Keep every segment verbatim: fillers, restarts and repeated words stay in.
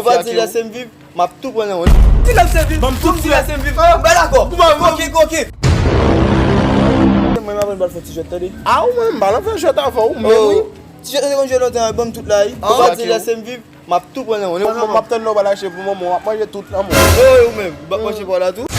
Pa di lèse m viv, m ap tou pran nan men w. Di lèse m viv, ban m tout, di lèse m viv. M pa dakò. Koke, koke. Mwen, m aprann pral fè ti jwèt, tande. A, ou menm, m pa nan fè jwèt avè w, ou menm, wi. Ti jwèt nou te konn jwe lontan, ban m tout la, wi. Pa di lèse m viv, m ap tou pran nan men w. M ap tann lè w pral achte pou manman w, w ap manje tout nan men w. Ou menm, ou p ap manje pa w la tou.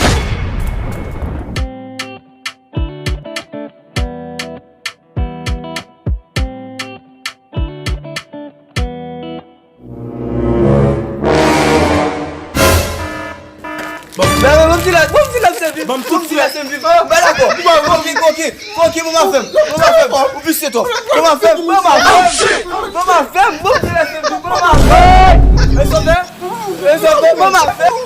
Bon, bon, bon, ti la, bon, ti la, se viv. Bon, ti la, se viv. M pa dakò. Koke, koke, koke, bon, m ap fè m. Bon, m ap fè m. Ou visye twòp. Bon, m ap fè m. Bon, m ap fè m. Bon, m ap fè m. Bon, ti la, se viv. Bon, m ap fè m. E sovè. E sovè. Bon, m ap fè m.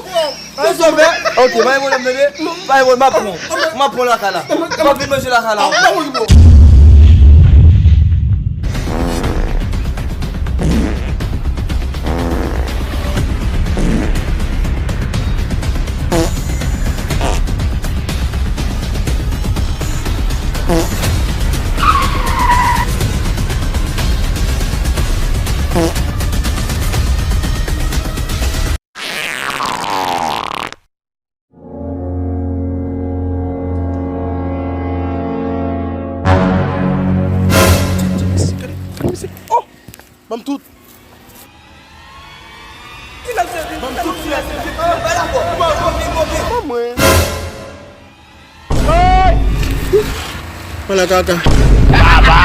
Mwen sovè. Ok, pa gen pwoblèm, tande. Pa gen pwoblèm, m ap pran. M ap pran lakay la. M ap vin manje lakay la. Oh! Ban m tout. Ban mwen. Ala kaka. Baba!